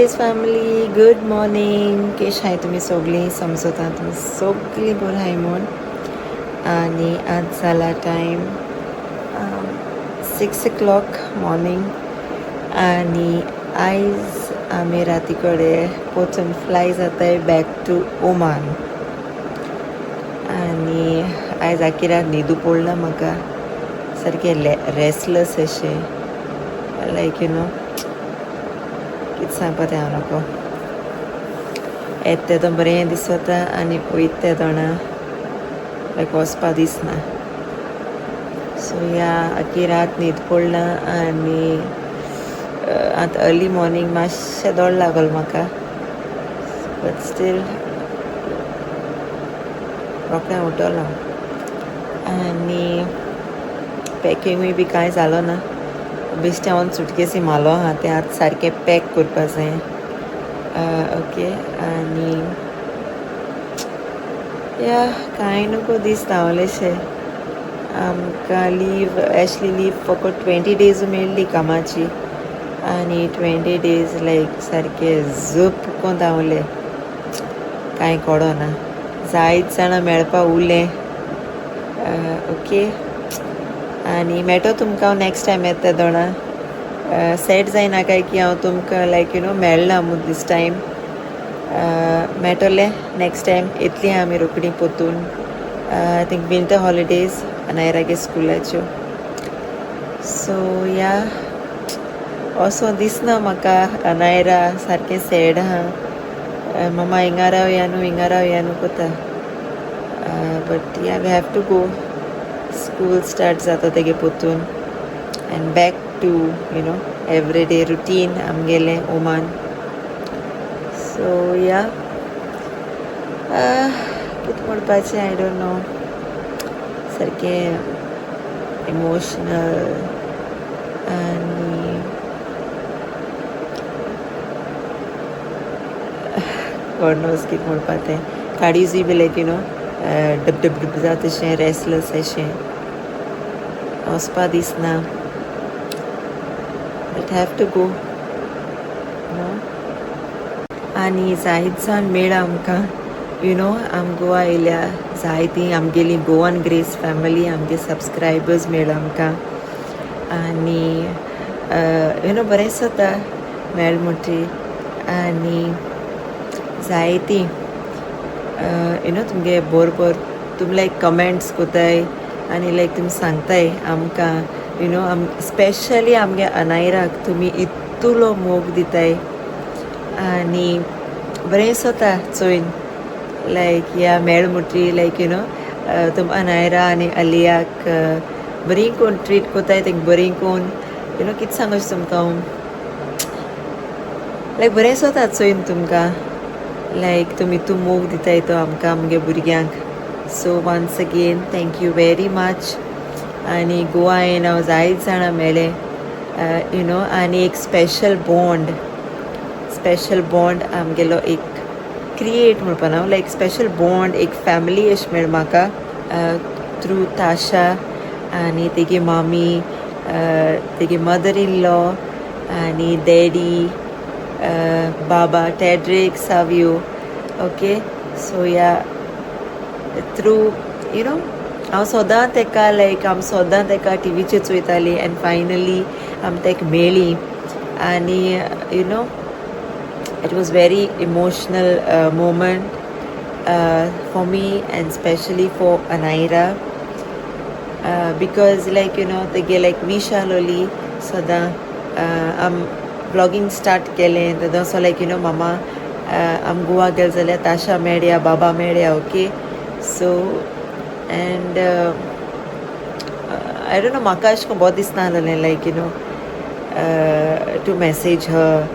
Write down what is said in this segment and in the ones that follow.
Grace family, good morning. केश हाय तुमी सगळीं? समजता तुमी सगळीं बरी हाय म्हूण. आनी आज जाला टायम 6 o'clock morning आनी आयज आमी राती कडेन वचून फ्लाय जाताय बॅक टू ओमान. आनी आयज आखी रात न्हिदू पडला म्हाका, सारकें रेस्टलेस अशें, लायक you know, कितें सांगपा तें हांव नको. येता तेदो बरें दिसता आनी वयता तेदोणा लायक वचपा दिसना. सो या, आखी रात न्हीद पडला आनी आतां अर्ली मॉर्निंग मातशें दोड लागल म्हाका, बट स्टील रोखडें उठलो आनी पॅकिंगूय बी कांय जालो ना. बेश्टें हांव सुटकेसी मालो आहा, तें आतां सारकें पॅक करपा जाय. ओके, आनी या, कांय नको दीस धांवलेशे. आमकां लीव, एशली लीव फकत 20 डेज मेळ्ळी कामाची आनी 20 डेज लायक सारके झूप कोन धांवले, कांय कळना. जायत जाणां मेळपा उरलें. ओके, आनी मेळटो तुमकां हांव नॅक्स्ट टायम येता तेदोणा. सॅड जायना काय की हांव तुमकां लायक you know मेळना म्हूण दीस टायम. मेळटलें नॅक्स्ट टायम. येतलीं आमी रोखडी पोतून, I think winter holidays अनायरागे स्कुलाच्यो. सो या, असो दिसना म्हाका. अनायरा सारकें सॅड आहा, मम्मा हिंगा रावया न्हू, हिंगा रावया न्हू कोता, but yeah, we have to go. School start जाता तेगे पोतून and back to everyday routine आमगेलें ओमान. सो या, कितें म्हणपाचें, I don't know. सारकें इमोशनल आनी गॉड नोज कितें म्हणपा तें. काळीजूय बी लायक you know डब डब डब जाता तशें, रेस्टलेस अशें, वचपा दिसना, but have to go, no? आनी जायत जाण मेळ्ळा आमकां, you know, आम गोवा येयल्या जायतीं आमगेली गोवन ग्रेस फॅमिली, आमगे सबस्क्रायबर्स मेळ्ळा आमकां. आनी you know, बरें दिसता मेळ म्हणटी. आनी जायतीं you know तुमगे बरोबर तुमी लायक कमेंट्स कोताय आनी लायक तुमी सांगताय आमकां, you know, आम स्पेशली आमगे अनायराक तुमी इतलो मोग दिताय आनी बरें दिसता चोयन. लायक या, मेळ म्हणटी लायक you know, तुम अनायरा आनी अलियाक बरी कोण ट्रीट कोताय तेंक बरी कोण, you know, कितें सांगू तुमकां हांव, लायक बरें दिसता चोयन तुमकां, लायक तुमी तूं मोग दिताय तो आमकां, आमगे भुरग्यांक. So once again, thank you very much. आनी गोवा येवन हांव जायत जाणां मेळ्ळें, you know, आनी एक स्पेशल बॉन्ड, स्पेशल बॉन्ड आमगेलो एक क्रिएट म्हणपा ना, लायक स्पेशल बॉन्ड, एक फॅमिली अशें मेळ म्हाका थ्रू ताशा आनी तेगे मामी, तेगे मदर इन लॉ आनी डॅडी, बाबा टॅड्रिक Savio. Okay, so yeah, through हांव सदां तेका लायक आमी सदां तेका टिवीचेर चोयतालीं एंड फायनली आमी तेका मेळ्ळी आनी it was very emotional moment for me and specially for Anaira, because like तेगे लायक वीश आहलोली सदां. आम व्लॉगींग स्टार्ट केलें तेदों so like mama, आम गोवा गेले जाल्यार ताशा मेळया, बाबा मेळया. Okay, so and I don't know, म्हाका अशें करून बरो दिसना आहलोलें like to message her.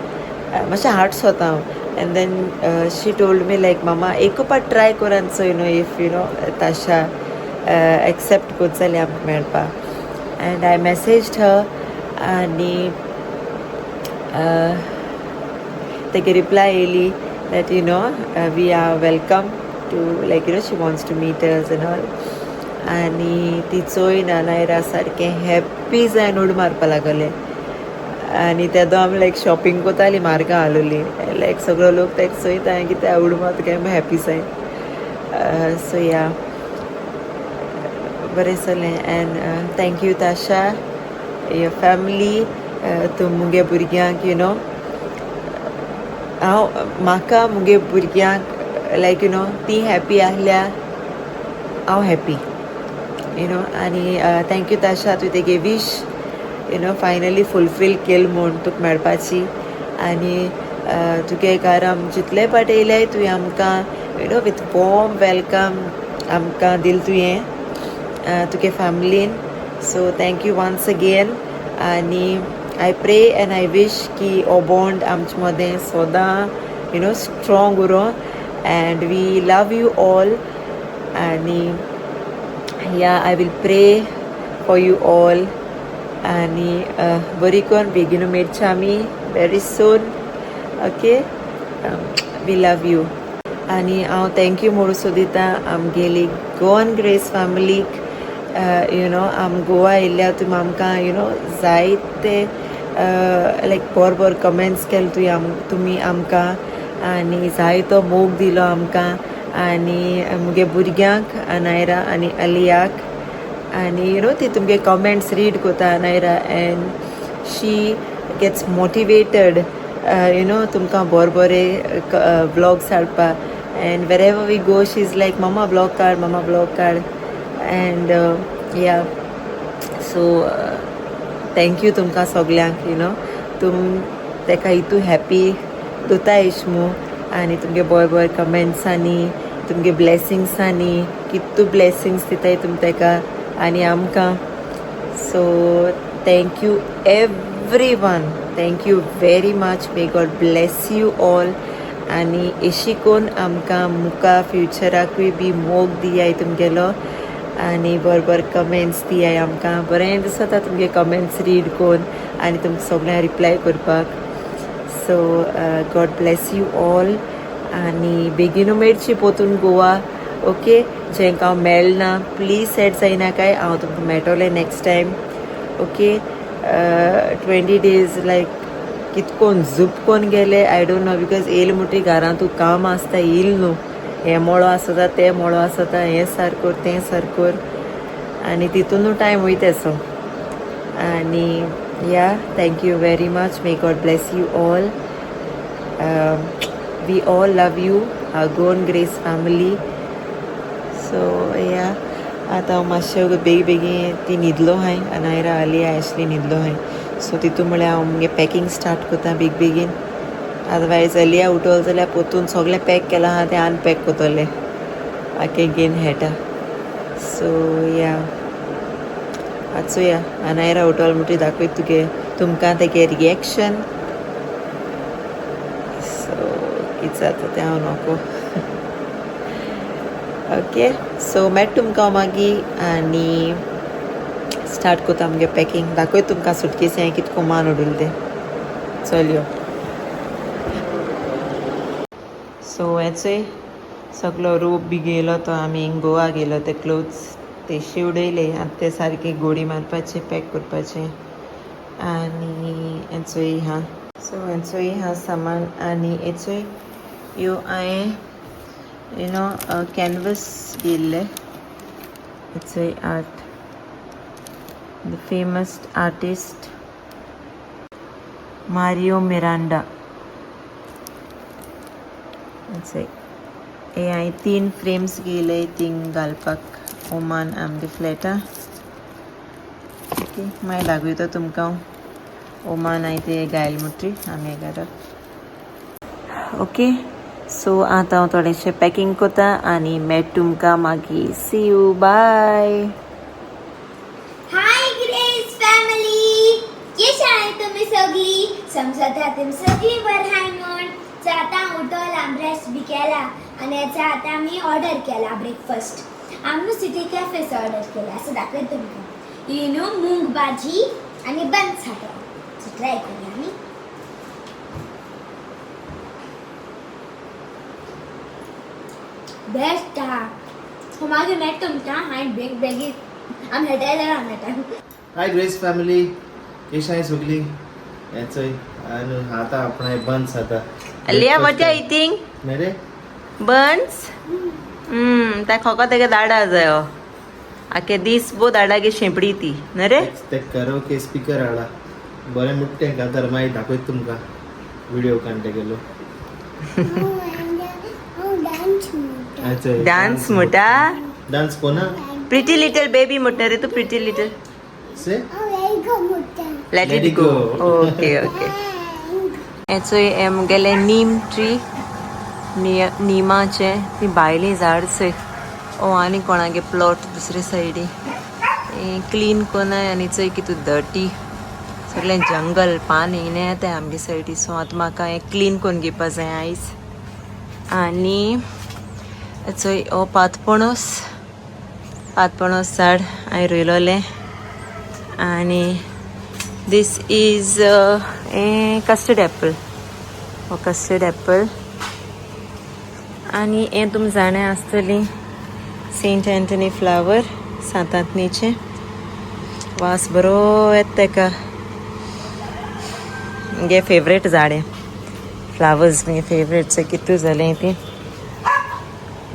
मातशें हार्ट सोता हांव. And then she told me like, mama, एक पाट ट्राय कर so if Tasha accept करता जाल्यार आमकां मेळपा. एंड I messaged हर आनी तेगे रिप्लाय येयली that we are welcome to, like she wants to meet us and all. आनी ती चोयन अनायरा सारकें हॅप्पी जायन उड मारपा लागलें. आनी तेदो आमी लायक शॉपिंग कोताली मार्गा आलोली लायक सगळो लोक तेका चोयता हांवें कितें आवड मात काय हॅपी जाय. सो या बरें जालें. And thank you Tasha, your family, तूं मुगे भुरग्यांक you know हांव म्हाका मुगे भुरग्यांक लायक you know ती हॅपी आहल्या हांव हॅपी you know. आनी thank you ताशा, तुवें तेगे wish you know finally fulfil केल म्हूण तुका मेळपाची. आनी तुगे घरा आम जितले पाट येयले तुवें आमकां you know with warm welcome आमकां दिल तुवें तुगे फॅमिलीन. So thank you once again. आनी I pray and I wish की हो बॉन्ड आमचे मदें सदां you know strong उरो and we love you all. आनी yeah I will pray for you all. आनी बरी करून बेगीन मेळचे आमी very soon. Okay, we love you. आनी हांव thank you म्हणून सोदिता आमगेली गोवन ग्रेस फॅमिलीक. You know आम गोवा येयल्या तुमी आमकां you know जायते लायक बरे बरे कमेंट्स केले तुवें तुमी आमकां आनी जायतो मोग दिलो आमकां आनी मुगे भुरग्यांक अनायरा आनी अलियाक. आनी you know ती तुमगे कमेंट्स रीड कोता Anayra and she gets motivated you know तुमकां बरे बरे व्लॉग्स हाडपा. And wherever we go she is like mama vlog काड, मम्मा व्लॉग काड. एंड या सो thank you तुमकां सगल्यांक you know तुम तेका इतू हॅपी दोता एशमू आनी तुमगे बरे बरे कमेंट्सांनी तुमगे ब्लेसिंग्सांनी कितू ब्लेसिंग्स दिताय तुम तेका आनी आमकां. So thank you everyone, thank you very much, may God bless you all. आनी एशी कोन आमकां मुखार फ्युचराकूय बी मोग दियाय तुमगेलो आनी बरे बरे कमेंट्स दियाय आमकां. बरें दिसता तुमगे कमेंट्स रीड कोन्न आनी तुमकां सगळ्यांक रिप्लाय करपाक. So God bless you all. आनी बेगीनू मेळची पोतून गोवा. ओके, जेंका हांव मेळना प्लीज सॅड जायनाकाय, हांव तुमकां मेळटलें next time. Okay, 20 days like कितकोन झूप कोन गेले I don't know, because येयल म्हणटी घरांत तूं काम आसता येयल न्हू, हें मळो आसता तें मळो आसता, हें सारकोर तें सारकोर आनी तितूनू टायम वयता असो. आनी yeah thank you very much, may God bless you all. We all love you, our Goan Grace family. So yeah, आतां हांव मातशें बेगी बेगीन ती न्हिदलो हांय, अनायरा आली आसली न्हिदलो हांय. सो तितून म्हळ्यार हांव मुगे पॅकिंग स्टार्ट करता बेग बेगीन, अदरवायज अलिया उठोल जाल्यार पोतून सगळें पॅक केलां आहा तें अनपॅक करतलें आके घेन हेटा. सो या आतां चोया अनायरा उठोल म्हणटकीर दाखयता तुगे तुमकां तेगे रिएक्शन. सो कितें जाता तें हांव नको. ओके, सो मेळटा तुमकां मागीर आनी स्टार्ट करता आमगे पॅकिंग. दाखय तुमकां सुटकेस हांवें कितको मान उडयलें तें. चल यो. सो हें चोय सगलो रोप बी घेयलो तो आमी गोवा गेलो ते क्लोथ्स ते उडयले आतां ते सारके गोडी मारपाचे पॅक करपाचे. आनी हें चोय हा, सो हें चोय हा सामान. आनी हें चोय ह्यो हांवें you know canvas घेयल्ले. चोय art, the famous artist Mario Miranda. हे हांवें 3 फ्रेम्स घेयले थिंग घालपाक ओमान आमगे फ्लॅटा. ओके, मागीर दाखयता तुमकां ओमान हांवें ते घायल म्हणटरी आमगे घरा. ओके, सो आतां हांव थोडेशें पॅकिंग करता आनी मेळटा तुमकां मागीर. See you, bye. Hi Grace family, कशी आहे तुम्ही सगळी? समजता तुम्ही सगळी बरं हाय म्हूण. आतां उठोला, ब्रश बी केला आनी याचा आतां आमी ऑर्डर केला ब्रेकफास्ट. आमी सिटी कॅफेस ऑर्डर केला. असं दाखयत तुमकां. You know मूंग भाजी आनी बन्स हाडो. सो ट्राय करूया आमी. बेस्ट हा. सो मागीर मेळटा तुमकां. हांवें बेग बेगीन आमी हेटायल्यार मेळटा. हाय ग्रेस फॅमिली, केश आहे सगळी? हेचोय आनी आतां आपणाय बन्स आतां. Aliya, what are eating? Mere. Buns. त्या खोको तेगे दाडा जायो आखे दीस बो दाडा गे शेंपडी ती न रे. ते करोके स्पीकर हाडला बरें मुट्टें कांतार मागीर दाखयता तुमकां व्हिडिओ काडटा गेलो. डान्स मोटा. डान्स कोना. प्रिटी लिटल बेबी मोटा रे तू, pretty little. Say. Let Let it it go. Go. Okay okay. हेचोय मुगेले नीम ट्री, निमाचें ती भायलीं झाड चोय. ओ आनी कोणागे प्लॉट दुसरे सायडी क्लीन कोनाय आनी चोय कितू डर्टी सगळें जंगल पान येयलें येताय आमगे सायडी. सो आतां म्हाका हें क्लीन करून घेवपा जाय आयज. आनी चोय हो पातपणस, पातपणस झाड हांवें रोयलोलें. आनी this is a custard apple, हो कस्टर्ड एप्पल. आनी हें तुमी जाणा आसतली, सेंट एंटनी फ्लावर, सांतांतनीचें. वास बरो येता तेका. मुगे फेवरेट झाड हें, फ्लावर्स मुगे फेवरेट. सो कितू जालें ती.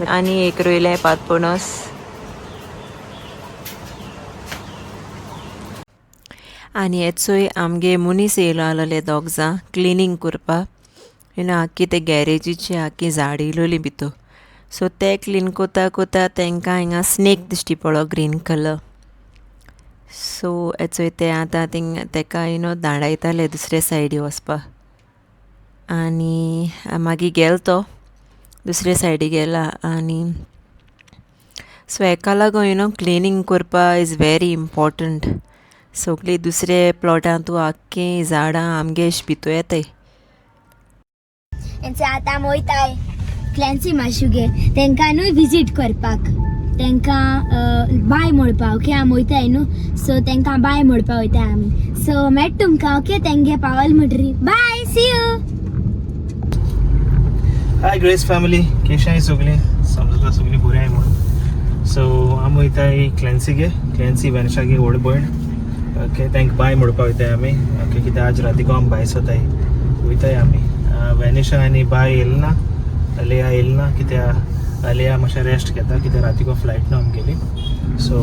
आनी एक रोयलें पातपणस. आनी हेचोय आमगे मनीस येयलो आसलोले दोग जाण क्लिनींग करपाक. You know आख्खी ते गॅरेजीची आख्खी झाड येयलोली भितर. सो ते क्लीन कोता कोता तेंकां हिंगा स्नेक दिश्टी पडलो, ग्रीन कलर. सो हेचोय ते आतां थिंग तेका you know धांवडायताले दुसरे सायडी वचपाक. आनी मागीर गेलो तो दुसरे सायडी गेला. आनी सो हेका लागून you know cleaning करपा is very important. सगळीं दुसरे प्लॉटांतू आख्खी झाडां आमगे भितू येताय. आतां आमी वयताय क्लॅन्सी माशुगे तेंकां न्हू विजीट करपाक, तेंकां बाय म्हणपाक. ओके, आमी वयताय न्हू, सो तेंकां बाय म्हणपाक वयताय आमी. सो मेळटा तुमकां. ओके, तेंगे पावल म्हणटरी बाय, C you. Hi grace family, केशाय सगळीं? समजता सगळीं बरी आहाय म्हणून. सो आमी वयताय क्लॅन्सीगे, क्लॅन्सी वेनशागे व्हड भयण. ओके, तांकां बाय म्हणपाक वयताय आमी. ओके, कित्याक आज रातीको आमी भायर सोताय वयताय आमी. वेनिशा आनी बाय येयले ना, अलिया येयले ना, कित्याक अलिया मातशें रेस्ट घेता, कित्याक रातीको फ्लायट ना आमगेली. सो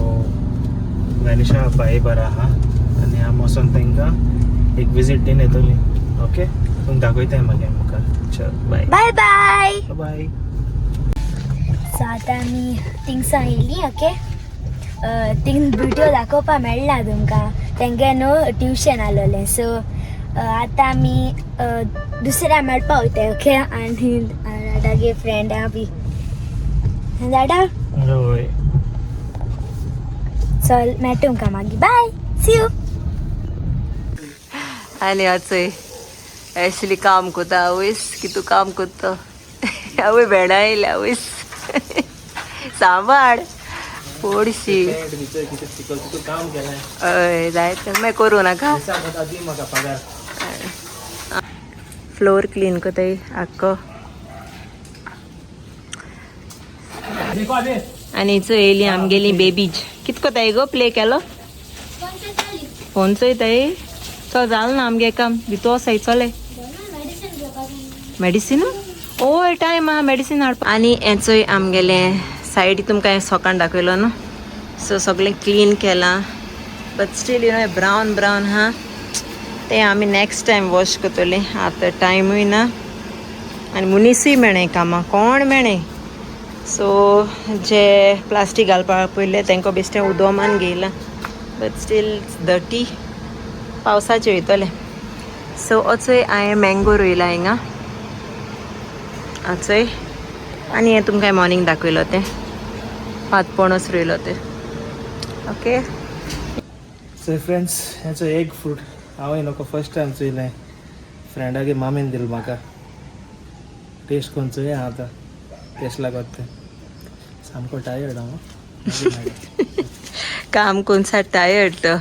वेनिशा बाय बरा आहा आनी आमी वचोन तांकां एक विजीट दिवन येतली. ओके, तुमकां दाखयताय मागीर मुखार. चल, बाय. बाय बाय. बाय. सो आतां आमी थिंगसां येयली. ओके, थिंग व्हिडिओ दाखोवपा मेळ्ळा तुमकां. तेंगे न्हू ट्युशन आसलोलें. सो आतां आमी दुसऱ्या मेळपा वयताय. ओके, आनी दादागे फ्रेंड आहा बी दादा. हय. चल, मेळटा तुमकां मागीर. बाय, सी you. आनी आचोय ऍक्च्युली काम कोता. आवयस, कितू काम कोत्तो. आवय, भेंडा येयल्या. आवयस, सांबाळ पोडशी. तूं काम केलें. हय, जायते मागीर करूं नाका. दिसा दी म्हाका पगार. फ्लोर क्लीन कोताय आख्खो. आनी चोय येयली आमगेली बेबीज. कित कोताय गो? प्ले केलो फोन चोयताय. चल, जालें ना आमगे काम. भितू वोसाय चले. मेडिसीन ओ टायम आहा मेडिसीन हाडपा. आनी हें चोय आमगेलें सायडी, तुमकां हांवें सकाळ दाखयलो न्हू. सो सगळें क्लीन केलां, but still brown brown आहा. तें आमी नेक्स्ट टायम वॉश करतलीं. आतां टायमूय ना आनी मनीसूय मेळ्ळे, कामां कोण मेळ्ळे. सो जे प्लास्टीक घालपाक पयलें तांकां बेश्टें उदोमान घेयलां, बट स्टील डर्टी. पावसाचें वयतलें. सो अचोय हांवें मँगो रोयला हिंगा अचोय. आनी हें तुमकां मॉर्निंग दाखयलो तें पातपणस रोयलो तें. ओके. सो फ्रेंड्स, हेचो एग फ्रूट हांवें नको फर्स्ट टायम चोयलें. फ्रेंडागे मामीन दिलो म्हाका. टेस्ट करून चोया आतां टेस्ट लागत तें. सामको टायर्ड हांव. काम कोण सा टायर्ड तो.